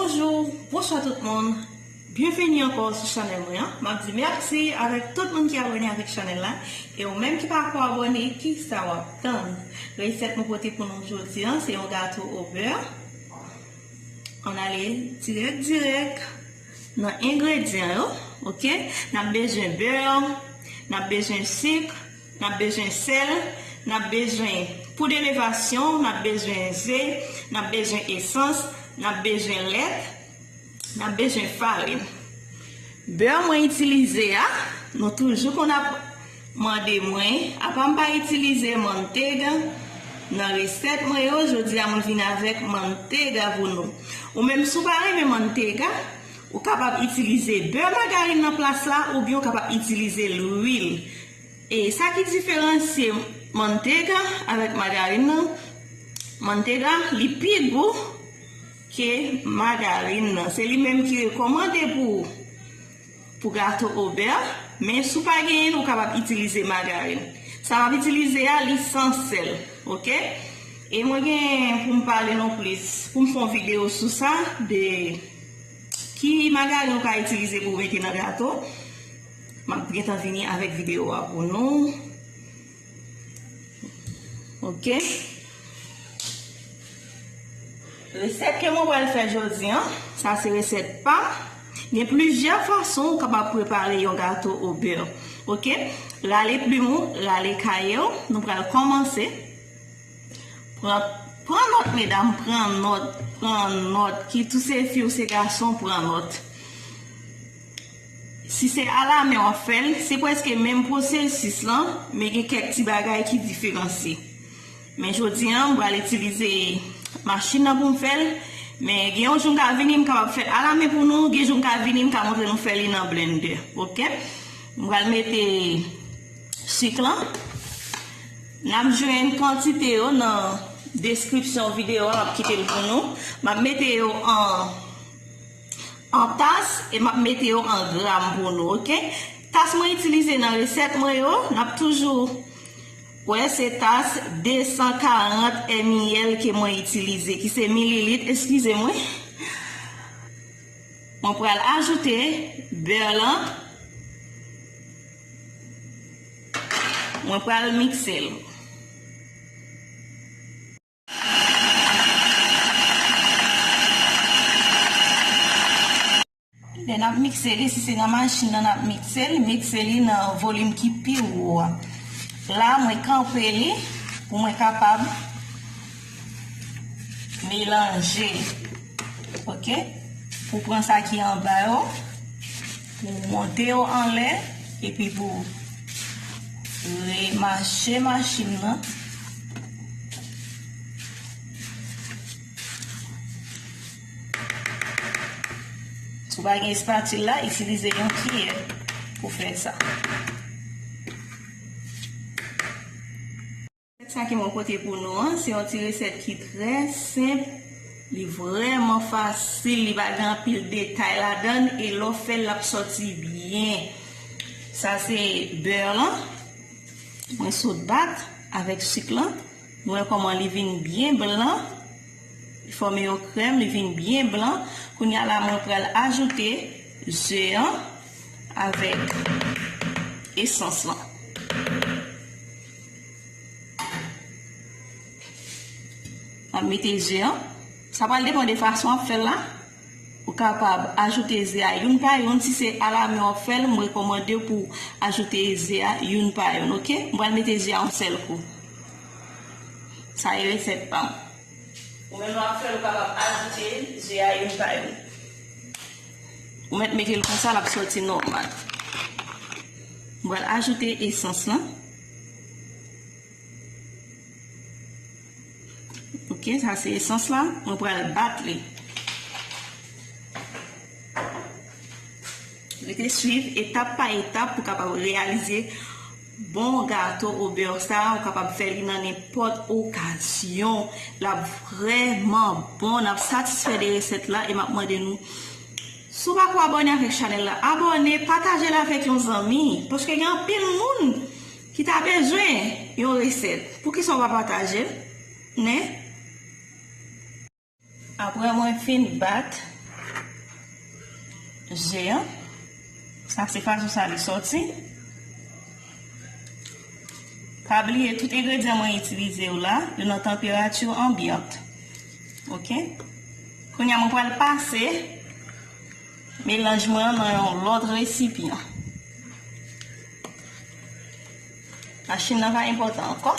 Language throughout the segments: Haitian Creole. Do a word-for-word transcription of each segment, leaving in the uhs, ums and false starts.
Bonjou, bonswa tout moun. Byenveni ankò sou chanèl mwen an. M ap di mèsi avèk tout moun ki abòne avèk chanèl la. E ou menm ki pako abòne, kisa w ap tann? Resèt mwen pote pou nou jodi an, se yon gato o bè. Ann ale dirèk dirèk nan engredyan yo, oke? N ap bezwen bè, n ap bezwen sik, n ap bezwen sèl, n ap bezwen poud elevasyon, n ap bezwen ze, n ap bezwen esans, n ap bezwen lèt, n ap bezwen farin. Bè mwen itilize a, nou toujou konn ap mande mwen, apa m pa itilize mantega nan resèt mwen yo, jodi a mwen vin avèk mantega pou nou. Ou menm si w pa renmen mantega, ou kapab itilize bè, magarin nan plas la, oubyen ou kapab itilize lwil. E sa ki diferansye mantega avèk magarin nan, mantega li pi gou ke magarin nan. Se li menm ki rekòmande pou, pou gato o bè, men si w pa genyen l, ou kapab itilize magarin. Sa m ap itilize a, li san sèl, oke? E mwen gen pou m pale non plis, pou m fè yon videyo sou sa, de ki magarin ou ka itilize pou w mete nan gato. M ap gentan vini avèk videyo a pou nou. Oke. Resèt ke mwen pral fè jodi an, sa se resèt pa m. Gen plizyè fason ou kapab prepare yon gato o bè. Oke? Rale plim ou, rale kaye w. Nou pral kòmanse. Pran, pran nòt, medam, pran nòt, pran nòt. Ki tou se fi ou se gason, pran nòt. Si se alamen w ap fè l, se prèske menm pwosesis lan, men gen kèk ti bagay ki diferansye. Men jodi an, m pral itilize machin nan pou m fè l, men gen yon jou m ka vini, m kapab fè l alamen pou nou, gen jou m ka vini, m ka montre nou fè li nan blendè, oke? M pral mete sik lan. N ap jwenn kantite yo nan deskripsyon videyo a, m ap kite l pou nou. M ap mete yo an an tas e m ap mete yo an gram pou nou, oke? Tas mwen itilize nan resèt mwen yo, n ap toujou wè se tas de san karant M I L ke mwen itilize, ki se mililit, eskize mwen. Mwen pral ajoute bè lan. Mwen pral mikse l. Lè n ap mikse li, si se nan machin nan n ap mikse li, mikse li nan volim ki pi wo a. La, mwen kanpe li pou mwen kapab melanje. Oke? Pou pran sa ki anba yo, pou monte yo anlè, epi pou remache machin nan. Si w pa gen espatil la, itilize yon kiyè pou fè sa. Sa ke mwen pote pou nou an, se yon ti resèt ki trè senp, li vrèman fasil, li pa gen anpil detay ladan l, e lè w fè l, l ap sòti byen. Sa se bè lan, mwen sot bat avèk sik lan. Nou wè kòman li vin byen blan. Li fòme yon krèm, li vin byen blan. Kounye a la, mwen pral ajoute ze an avèk esans lan. M ap mete ze an. Sa pral depann de fason w ap fè l la. Ou kapab ajoute ze a youn pa youn. Si se alamen w ap fè l, m rekòmande w pou w ajoute ze a youn pa youn, oke? M pral mete ze a yon sèl kou. Sa e resèt pa m. Ou menm lè w ap fè l, ou kapab ajoute ze a youn pa youn. Ou mèt mete l konsa, l ap sòti nòmal. M pral ajoute esans lan. Oke, sa se esans la. Mwen pral bat li. Rete swiv etap pa etap pou kapab reyalize bon gato o bè sa a. Ou kapab fè li nan nenpòt okazyon. L ap vrèman bon. N ap satisfè de resèt la e m ap mande nou, si w pako abòne avèk chanèl la, abòne, pataje l avèk yon zanmi. Paske gen anpil moun ki ta bezwen yon resèt. Poukisa w pa pataje l? Nen? Apre mwen fin bat, Manje an. Sa se fason sa li sòti. Pa bliye tout engredyan mwen itilize yo la, yo nan tanperati anbyant. Oke? Kounye a mwen pral pase melanj mwen an nan yon lòt resipyan. Machin nan pa enpòtan ankò.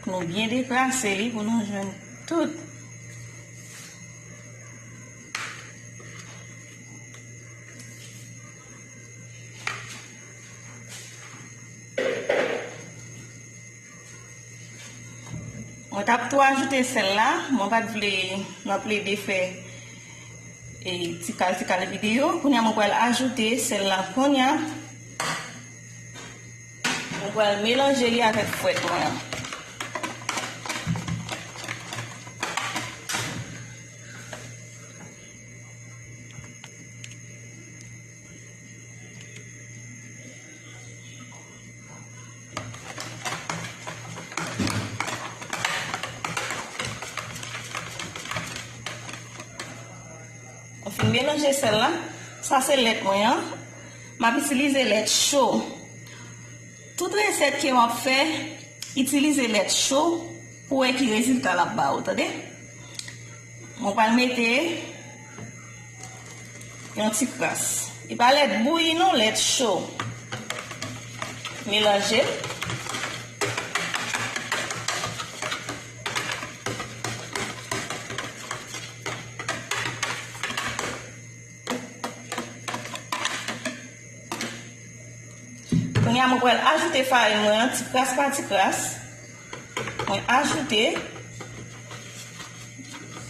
Fòk nou byen dekrase li pou nou jwenn tout. Mwen t ap tou ajoute sèl la, mwen pa t vle nan plede fè e, ti kal ti kal videyo. Kounye a mwen pral ajoute sèl la kounye a. Mwen pral melanje li avèk frèt mwen an. Mwen fin melanje sèl la. Sa se lèt mwen an. M ap itilize lèt cho. Tout resèt ke w ap fè, itilize lèt cho pou wè ki rezilta l ap ba ou, tande? Mwen pral mete yon ti kras. Li pa lèt bouyi non, lèt cho. Melanje. Kounye a mwen pral ajoute farin mwen an ti kras pa ti kras. Mwen ajoute.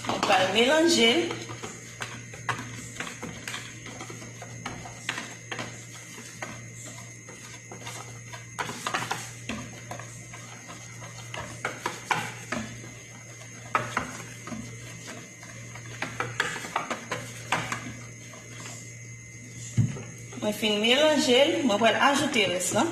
Mwen pral melanje l. Mwen fin melanje l, mwen pral ajoute rès lan.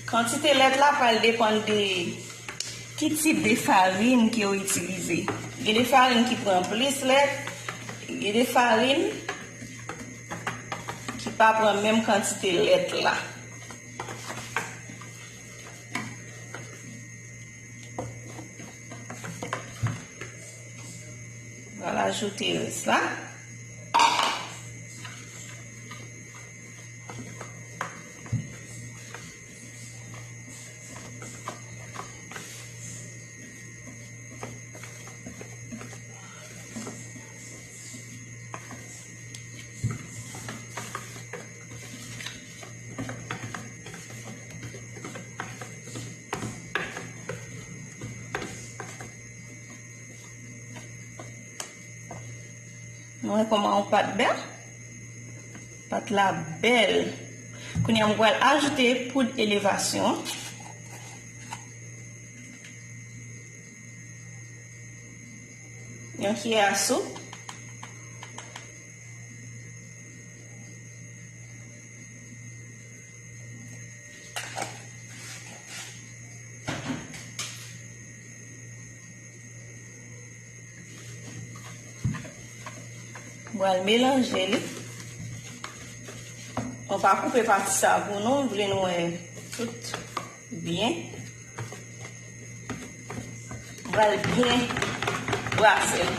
Kantite lèt la pral depann de ki tip de farin ke w itilize. Gen de farin ki pran plis lèt, gen de farin ki pa pran menm kantite lèt la. Pral ajoute rès la. Nou wè kòman yon pat bèl? Pat la bèl. Kounye a, mwen pral ajoute poud elevasyon. Yon kiyè a soup. Mwen pral melanje li. Mwen pa koupe pati sa pou nou, m vle nou wè tout byen. Mwen pral byen brase l.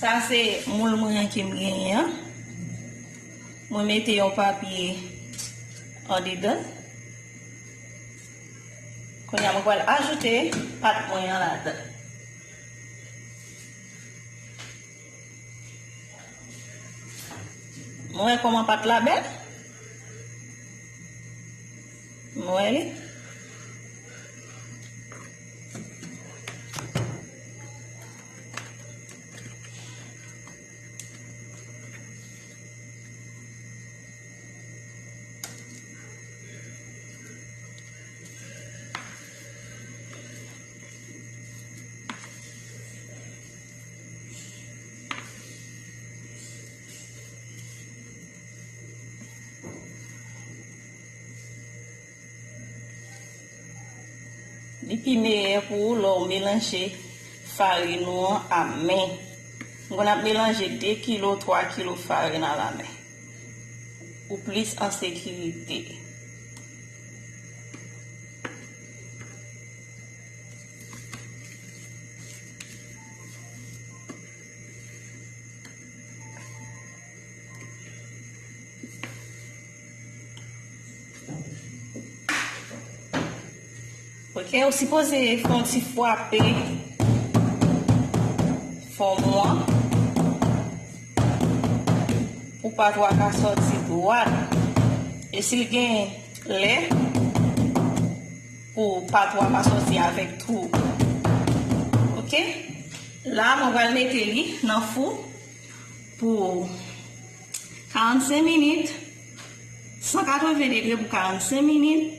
Sa se moul mwen an ke m genyen an. Mwen mete yon papye andedan. Kounye a, mwen pral ajoute pat mwen an ladan. Nou wè kòman pat la bèl? Nou wè li? Li pi meyè pou ou lè w melanje farin ou an a men. M konn ap melanje de kilo, twa kilo farin a la men. Ou plis an sekirite. Ok, ou sipoze fè yon ti frape fòm ou an pou pat ou a ka sòti dwat. E si l gen lè pou pat ou a pa sòti avèk twou. Ok? La, mwen pral mete li nan fou pou karannsenk minit, san katreven degre pou karannsenk minit.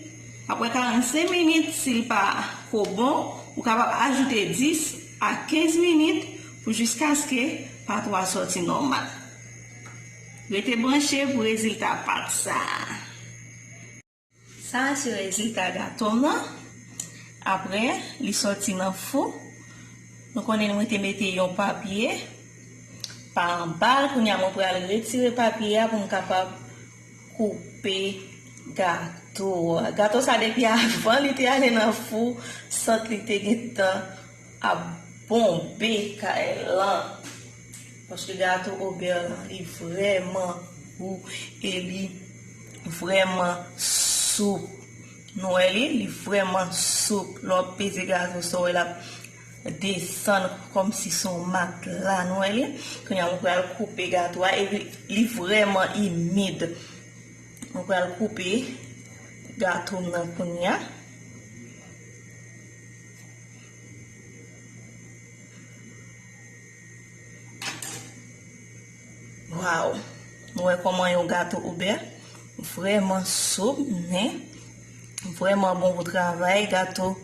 Apre karannsenk minit, si l pa ko bon, ou kapab ajoute dis a kenz minit pou jiskaske pat ou a sòti nòmal. Rete branche pou rezilta pat sa a. Sa a se rezilta gato m nan. Apre, li sòti nan fou. Nou konnen mwen te mete yon papye pa anba l. Kounye a, mwen pral retire papye a pou m kapab koupe gato a. Gato sa, depi avan li te ale nan fou, sant li te gentan ap bonbe kay lan. Paske gato Obè lan, li vrèman gou e li vrèman soup. Nou wè li, li vrèman soup. Lè w ap peze gato sa, w wè l ap desann kòmsi se yon matla. Nou wè li? Kounye a, mwen pral koupe gato a. E li, li vrèman imid. Mwen pral koupe gato m nan kounye a. Waw! Nou wè kòman yon gato Obè vrèman soup, men vrèman bon pou travay. Gato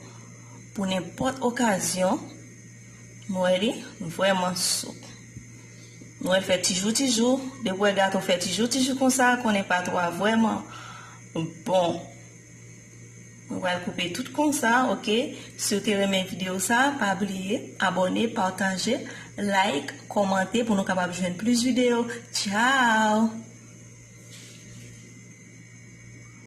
pou nenpòt okazyon. Nou wè li vrèman soup. Nou wè l fè tijou tijou. Depi w wè gato fè tijou tijou konsa, konnen pat ou a vrèman bon. Mwen pral koupe tout konsa, ok? Si w te renmen videyo sa, pa bliye abòne, pataje, like, kòmante pou nou kapab jwenn plis videyo. Tchao!